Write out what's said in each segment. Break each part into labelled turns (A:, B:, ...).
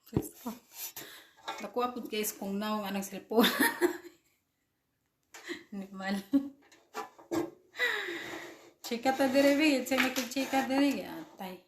A: Please ko. Nakuha po guys kung naong anang cellphone. Normal. Chika ta dire bi, sa may chika dire. Atay.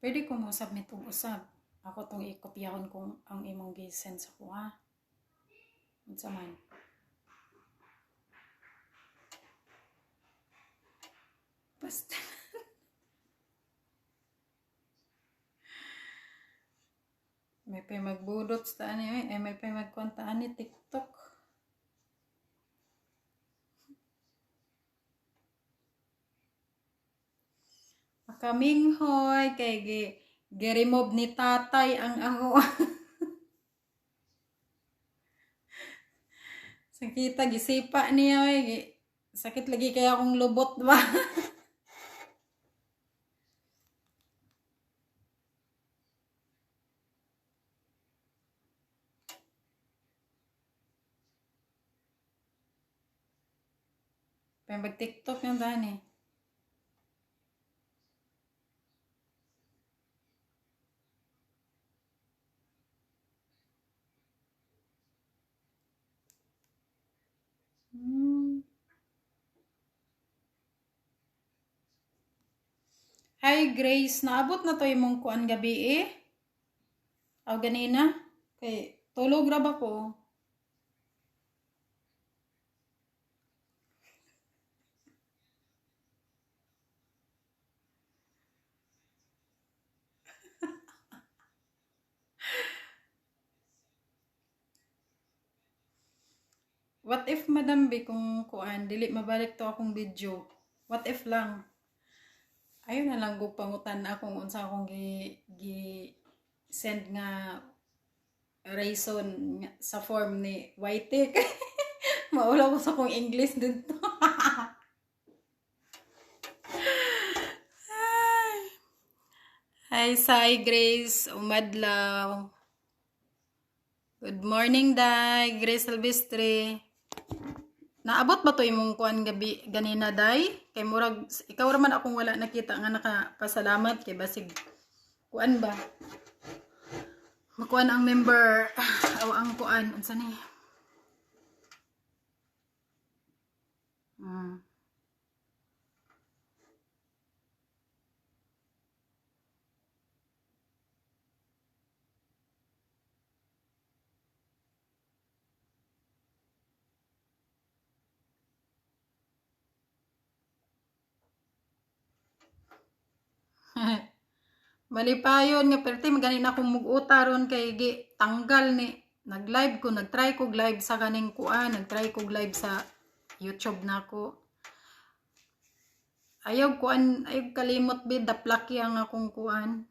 A: Pwede ko mo submit og usab. Ako tong ikopyahon kung ang imong gi-send sa kuha. Unsa man? Basta. May pay magbudot sa ani eh. Ay, may pay magkwanta ani TikTok. Makaminghoy kay gi gi-remove ni tatay ang ako. Sakita gisipa niya oy. Sakit lagi kaya akong lubot ba. Pay mag TikTok yung dani. Hi Grace, naabot na to imong kuan gabi eh. Aw ganina kay tulog ra ba ko? What if, Madam B, kung kuan dili mabalik to akong video? What if lang? Ayaw na lang gug pangutan akong unsa akong gi send nga reason nga sa form ni Whitey. Maulaw ko sa akong English dito. Hi, Sai Grace Umadlaw. Good morning, Day. Grace Silvestre. Naabot ba to imong kuan gabi ganina, Day? Kay murag ikaw ra man akong wala nakita nga nakapasalamat kay basig kuan ba? Makuan ang member aw ang kuan unsa ni? Malipayon nga perti magani na akong muguta ron kay gi tanggal ni nag-live ko, nag-try ko live sa kaning kuan, nag-try ko live sa YouTube nako. Ayaw kuan, ayaw kalimot bi daplaki ang akong kuan.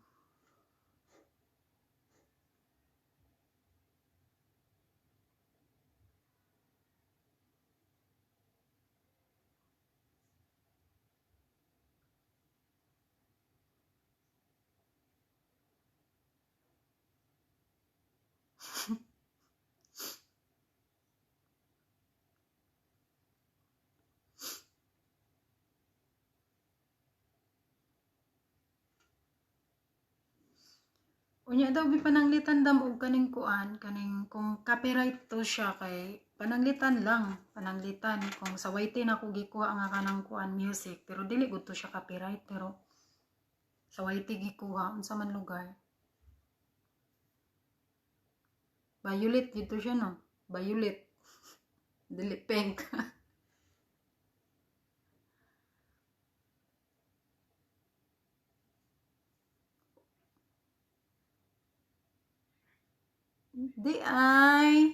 A: Unya daw bi pananglitan dam og kaning kuan, kaning kung copyright to siya kay pananglitan lang, pananglitan kung sa YT na ko gikuha nga kanang kuan music pero dili gud to siya copyright pero sa YT gikuha unsa man lugar. Violet dito siya no. Violet. Dili pink. Di ay.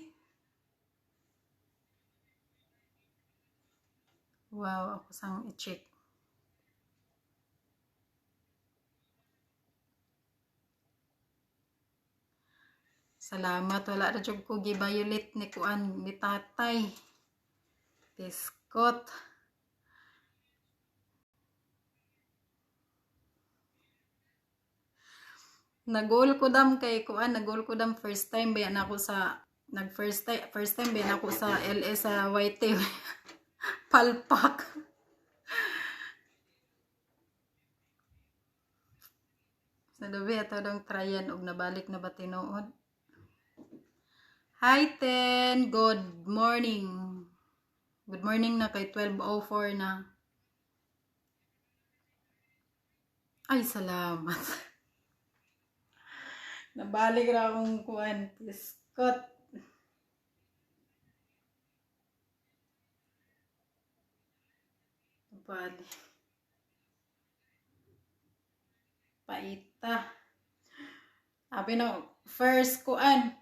A: Wow, ako sang i-check. Salamat, wala ra jud ko gi-violate ni kuan ni tatay. Biskot. Nagol ko dam kay kuan, nagol ko dam first time ba na ako sa nag first time ba na ako sa LS sa YT. Palpak. Sa dobi ato dong tryan og nabalik na ba tinuod. Hi Ten, good morning. Good morning na kay 12:04 na. Ay, salamat. Nabalik ra akong kuan, biskot. Nabalik. Paita. Sabi na, first kuan.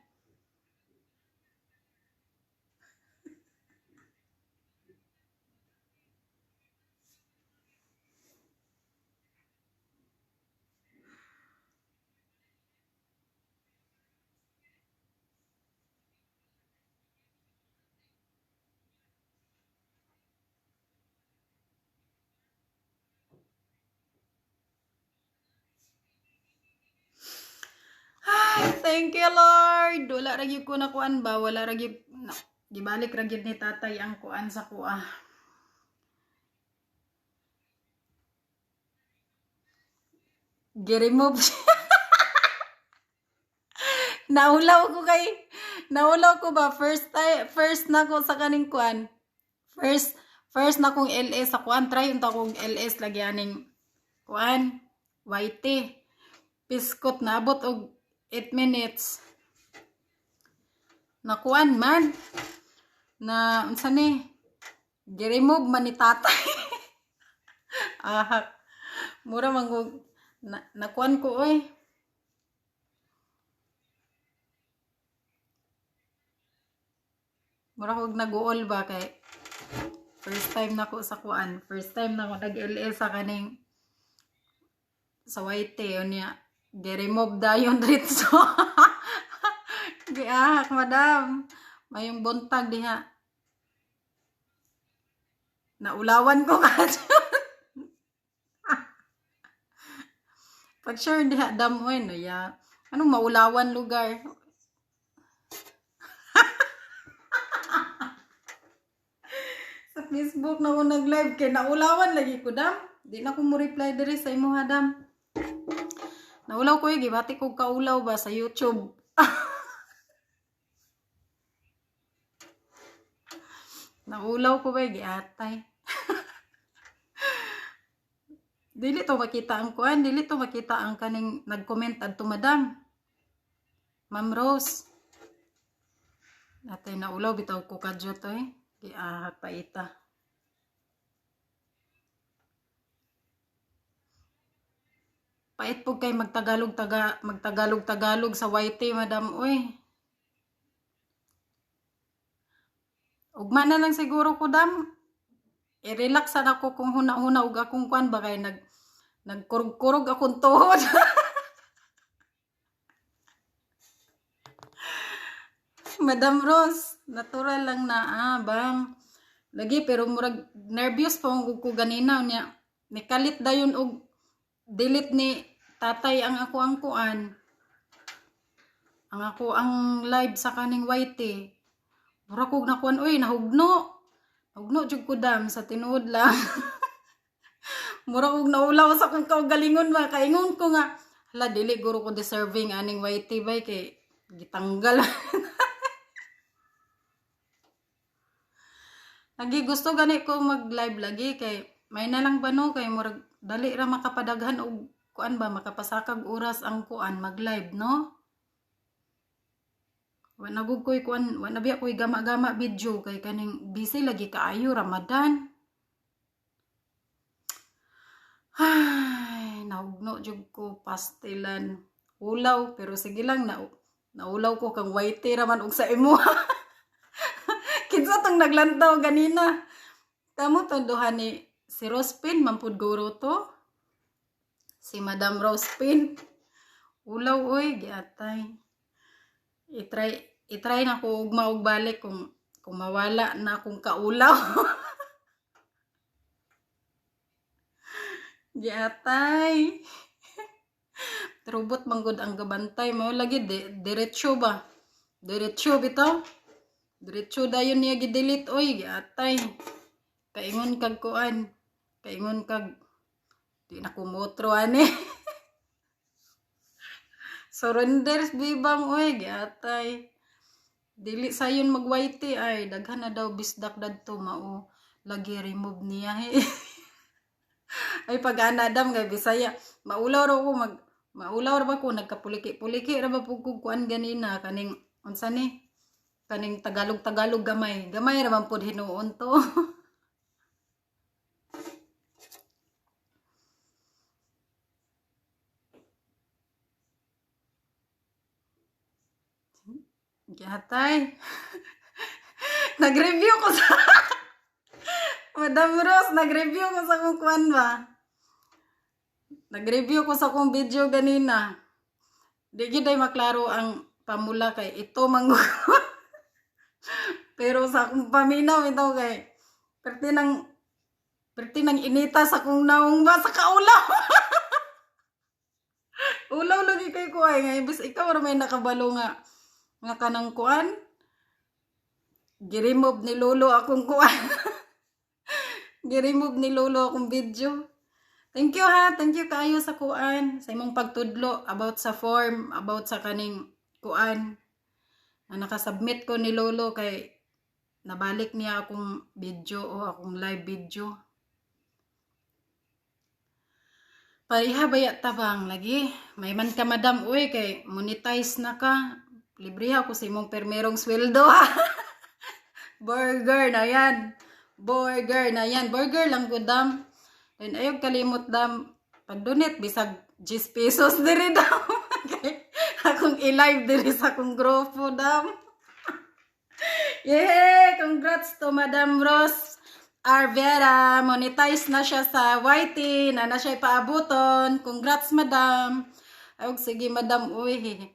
A: Ay, thank you Lord. Wala ra gyud ko na kuan ba, wala ra gyud na, gibalik ra gyud ni tatay ang kuan sa kuha. Gi-remove. Naulaw ko kay naulaw ko ba first time, first na ko sa kaning kuan. First na kong LS sa kuan, try unta kong LS lagi aning kuan YT. Piskot naabot og 8 minutes. Nakuan man na unsa ni? Gi-remove man ni tatay. Ahak. Mura man ko na, nakuan ko oy. Mura kog nag-uol ba kay first time na ko sa kuan, first time na ko nag-LS sa kaning sa YT unya gi-remove dayon diretso. Giahak madam. Mayong buntag diha. Naulawan ko ka. Pag sure diha dam oy no ya. Anong maulawan lugar? Sa Facebook na ko nag-live kay naulawan lagi ko dam. Di na ko mo reply diri sa imuha dam. Naulaw ko gibati ko kaulaw ba sa YouTube. Naulaw ko ba giatay. Dili to makita ang kuan, dili to makita ang kaning nag-comment adto madam. Ma'am Rose. Natay naulaw bitaw ko kadyo to eh. Giahak paita. Pait po kay magtagalog taga magtagalog Tagalog sa YT madam oy. Ugma na lang siguro ko dam. I-relax na ako kung huna-huna og akong kuan ba kay nagkurog-kurog akong tuhod. Madam Rose, natural lang na bang. Lagi pero murag nervous pa ko ganina niya. Nikalit dayon og delete ni tatay ang ako ang kuan. Ang ako ang live sa kaning YT. Mura kog nakuan oy nahugno. Nahugno jud ko dam sa tinuod lang. Mura kog naulaw sa akong kaugalingon ba kaingon ko nga hala dili guro ko deserving aning YT bay kay gitanggal. Lagi gusto gani ko mag-live lagi kay may na lang ba no kay murag dali ra makapadaghan og kuan ba makapasakag oras ang kuan mag-live no. Wa na gud koy kuan, wa na biya koy gama-gama video kay kaning busy lagi kaayo Ramadan. Ay, nahugno jud ko pastilan ulaw pero sige lang na Naulaw ko kang YT raman og sa imo. Kinsa tong naglantaw ganina? Kamo tong duha ni si Rospin man pud guro to. Si Madam Rospin. Ulaw oy, giatay. I-try na ko ugma og balik kung mawala na akong kaulaw. Giatay. Robot manggod ang gabantay mo lagi diretso ba? Diretso bitaw. Diretso dayon niya gi-delete oy, giatay. Kaingon kag kuan. Kaingon kag di na ko motro ani. Surrender bibang oy, giatay. Dili sayon mag YT ay daghan na daw bisdak dadto mao lagi remove niya. Ay pag anadam kay Bisaya, maulaw ra ko mag maulaw ra ba ko nagkapuliki-puliki ra ba pud kog kuan ganina kaning unsa ni kaning Tagalog-Tagalog gamay. Gamay ra man pud hinuon to. Gihatay. Nag-review ko sa Madam Rose, nag-review ko sa akong kuan ba? Nag-review ko sa akong video ganina. Di gyud ay maklaro ang pamula kay ito man. Pero sa akong paminaw ito kay perti nang inita sa akong naong ba sa kaulaw. Ulaw lagi kay ko ay nga imbes ikaw ra may nakabalo nga nga kanang kuan. Gi-remove ni Lolo akong kuan. Gi-remove ni Lolo akong video. Thank you ha, thank you kaayo sa kuan, sa imong pagtudlo about sa form, about sa kaning kuan. Na nakasubmit ko ni Lolo kay nabalik niya akong video o akong live video. Pareha baya tabang lagi. May man ka, madam, uy, kay monetize na ka. Libre ako sa imong permerong sweldo ha. Burger na yan. Burger na yan. Burger lang ko, dam. Then ayaw kalimot, dam. Pag-donate, bisag 10 pesos diri, dam. Okay. Akong i-live diri sa akong grupo, dam. Yay! Congrats to Madam Rose Arvera. Monetize na siya sa YT. Na na siya ipaabuton. Congrats, Madam. Ay, sige, Madam. Uy.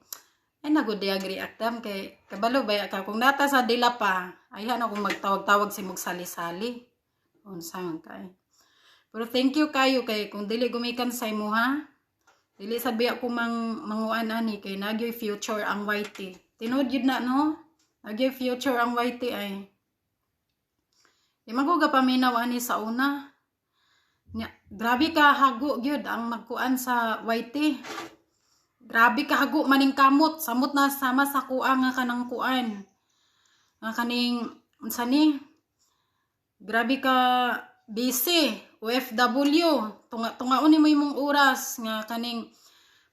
A: Ay, nagod react dam. Kay, kabalo ba ka? Kung nata sa dila pa, ayhan akong magtawag-tawag si magsali-sali. Unsa man kay. Pero thank you kayo kay kung dili gumikan sa imo ha. Dili sabi ako mang manguan ani kay nagyoy future ang YT. Tinuod yun na no? Nagyoy future ang YT ay. Di man ko gapaminaw ani sa una. Nya, grabe ka hago gyud ang magkuan sa YT. Grabe ka hago maning kamot, samot na sama sa kuan nga kanang kuan. Nga kaning unsa ni? Grabe ka busy, OFW. Tunga-tungaon nimo imong oras nga kaning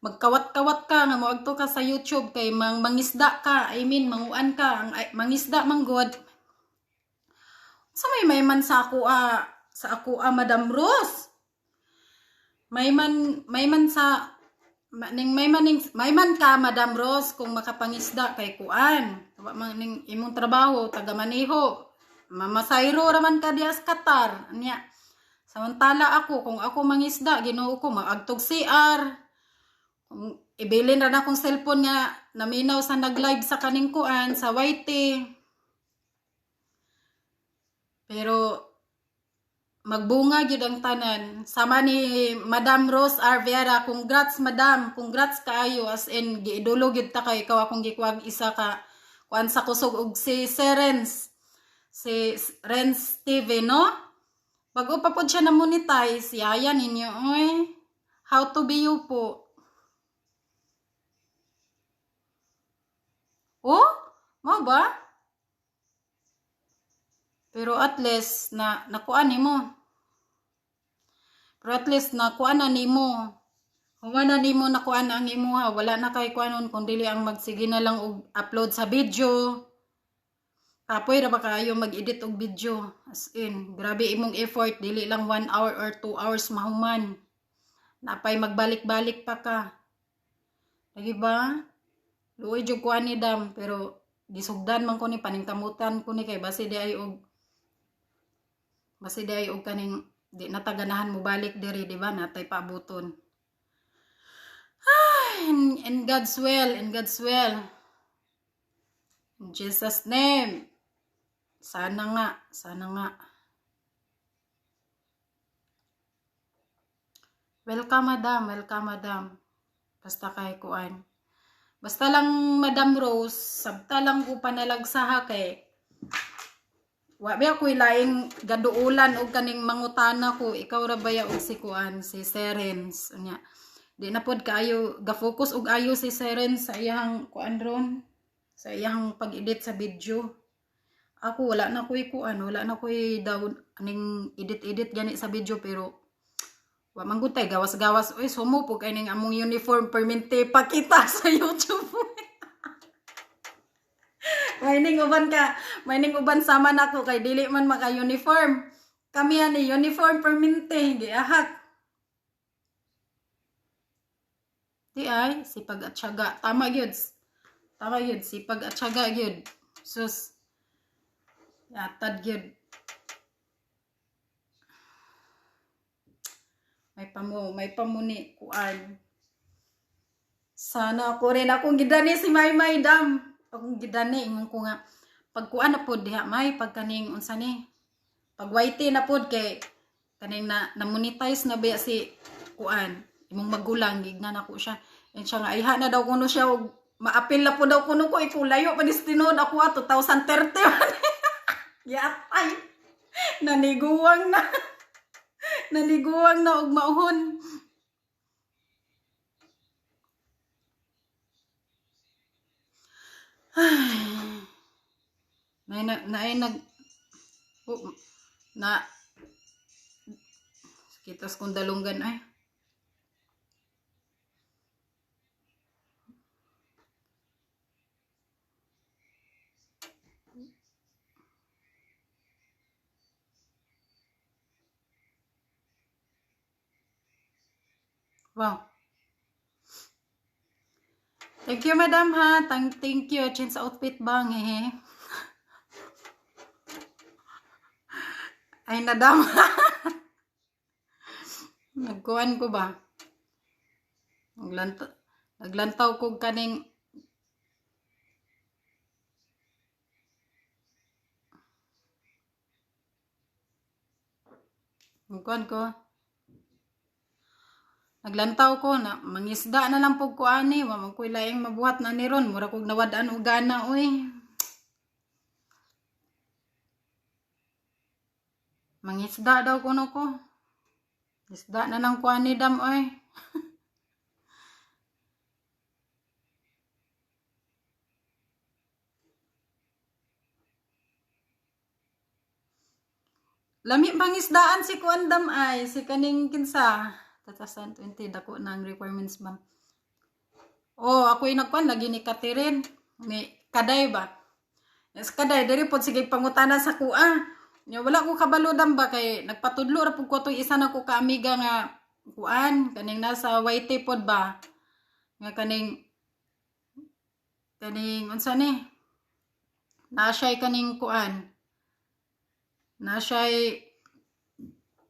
A: magkawat-kawat ka nga moadto ka sa YouTube kay mang mangisda ka, I mean manguan ka, ang ay, mangisda man gud. Sa may man sa ako, Madam Rose. May man sa ning may man ning, may man ka, Madam Rose, kung makapangisda kay kuan. Wa man ning imong trabaho taga maneho. Mamasayro ra man ka diya sa Qatar. Nya. Samantala ako, kung ako mangisda, Ginoo ko maagtog CR. Kung ibilin ra na akong cellphone nga naminaw sa nag-live sa kaning kuan sa YT. Pero magbunga gyud ang tanan. Sama ni Madam Rose Arviera, congrats madam, congrats kaayo, as in giidolo gyud ta kay ikaw akong gikuwag isa ka kuan sa kusog og si Serens, si Renz TV, no? Bago pa pod siya na monetize, yaya ninyo oy. How to be you po. Oh, mao ba? Pero at least na nakuan nimo. Pero at least nakuan na nimo. Human na nimo nakuan ang imuha, wala na kay kuanon kung dili ang magsige na lang og upload sa video. Kapoy ra ba kaayo mag-edit og video? As in, grabe imong effort, dili lang 1 hour or 2 hours mahuman. Napay magbalik-balik pa ka. Lagi ba? Luoy jud ko ani, Dam, pero gisugdan man ko ni, paningkamutan ko ni kay basi di ay og kaning di na ta ganahan mo balik diri, di ba? Natay paabuton. Ay, in God's will, in God's will. In Jesus' name. Sana nga, sana nga. Welcome, madam, welcome, madam. Basta kay kuan. Basta lang, Madam Rose, sabta lang ko panalagsa ha kay wa ba ko'y laing gaduulan og kaning mangutana ko, ikaw ra baya og si kuan, si Serens. Unya di na pod kaayo ga-focus og ayo si Serens sa iyang kuan ron, sa iyang pag-edit sa video. Ako wala na ko'y kuan, wala na ko'y down aning edit-edit gani sa video, pero wa man gud tay gawas-gawas oy, sumo po kay ning among uniform permente pakita sa YouTube. May uban ka, may ning uban sama nako kay dili man maka-uniform. Kami ani uniform permente giahak. Di ay sipag at tiyaga. Tama gyud. Tama gyud, sipag at tiyaga gyud. Sus. Yatad gyud. May pamuni kuan. Sana ako rin akong gidani si Maymay, Dam. Akong gidani ingon ko nga pagkuan na pod diha may pag kaning unsa ni. Pag YT na pod kay kaning na na-monetize na ba si kuan imong magulang, gignan nako siya. And siya nga ayha na daw kuno siya og maapil na po daw kuno ko ikaw layo pa ni tinuod ako ah, 2030 man. Yatay. Naniguwang na. Naliguwang na og mauhon. Ay. Nay na naay nag oh, na kitas kong dalunggan ay. Wow. Thank you, madam, ha. Thank you. Change outfit bang, hehe. Ay, nadam. Nagkuan ko ba? Naglantaw ko kaning nagkuan ko. Naglantaw ko na mangisda na lang pug ko ani, wa man ko'y laing mabuhat na ni ron, mura kog nawad-an og gana oy. Mangisda daw kuno ko. Isda na lang ko ani, Dam, oy. Lami pangisdaan si kuan, Dam, ay si kaning kinsa. 2020 dako na ang requirements, ma'am. Oh, ako'y nagkuan lagi ni Catherine, ni Kaday ba. Yes, Kaday diri pod sige pangutana sa kuha. Nya wala ko kabalo, Dam, ba kay nagpatudlo ra pud ko toy isa na ko ka amiga nga kuan kaning nasa YT pod ba. Nga kaning unsa ni? Na siya'y kaning kuan. Na siya'y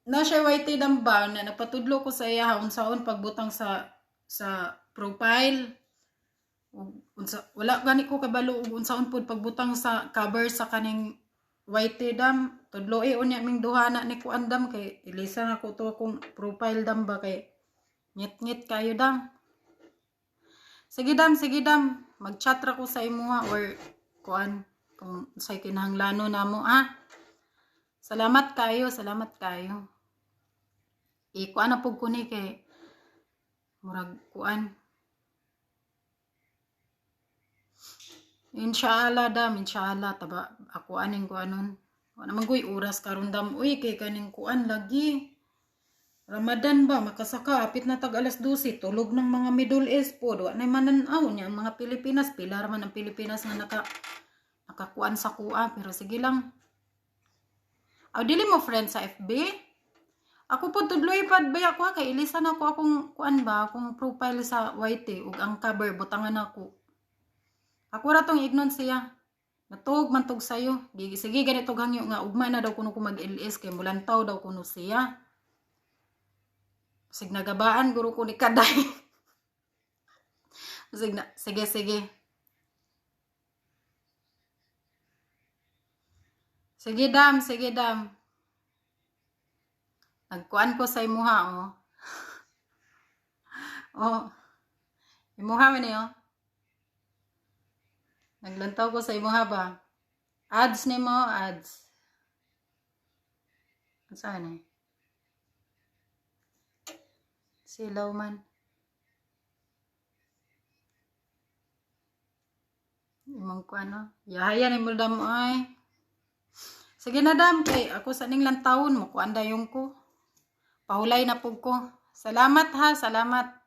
A: YT, Dam, ba na nagpatudlo ko sa iya unsaon pagbutang sa profile. Ug unsa wala gani ko kabalo og unsaon pod pagbutang sa cover sa kaning YT, Dam. Tudloi unya ming duha na ni kuan, Dam, kay ilisa na ko to akong profile, Dam, ba kay ngit-ngit kayo, Dam. Sige, Dam, sige, Dam. Mag-chat ra ko sa imuha or kuan kung unsay kinahanglanon namo ah. Salamat kayo, salamat kayo. Ikuan na pug ko ni kay murag kuan. Inshallah, Dam, inshallah taba ako aning kuanon. Wa naman ko'y oras karon, Dam. Uy, kay kaning kuan lagi. Ramadan ba makasaka apit na tag alas 12, tulog ng mga Middle East po, wa na mananaw niya ang mga Pilipinas, pila ra man ang Pilipinas nga nakakuan sa kuha, pero sige lang. Aw, dili mo friend sa FB? Ako po tudloy pad ba ako kay ilisan ako akong kuan ba, akong profile sa YT ug ang cover butangan ako. Ako ra tong ignon siya. Natug man tog sayo. Sige ganito hangyo nga ugma na daw kuno ko mag-LS kay mulantaw daw kuno siya. Sig nagabaan guro ko ni Kaday. Sig na, sige sige. Sige dam, sige dam. Nagkuan ko sa imuha oh. Oh. Imuha man ni oh. Naglantaw ko sa imuha ba? Ads nimo, ads. Unsa ni? Silaw man. Imong kuan no. Yahaya ni mo dam ay. Sige na dam kay ako sa ning lantawon mo kuan dayong ko. Pahulay na pug ko. Salamat ha, salamat.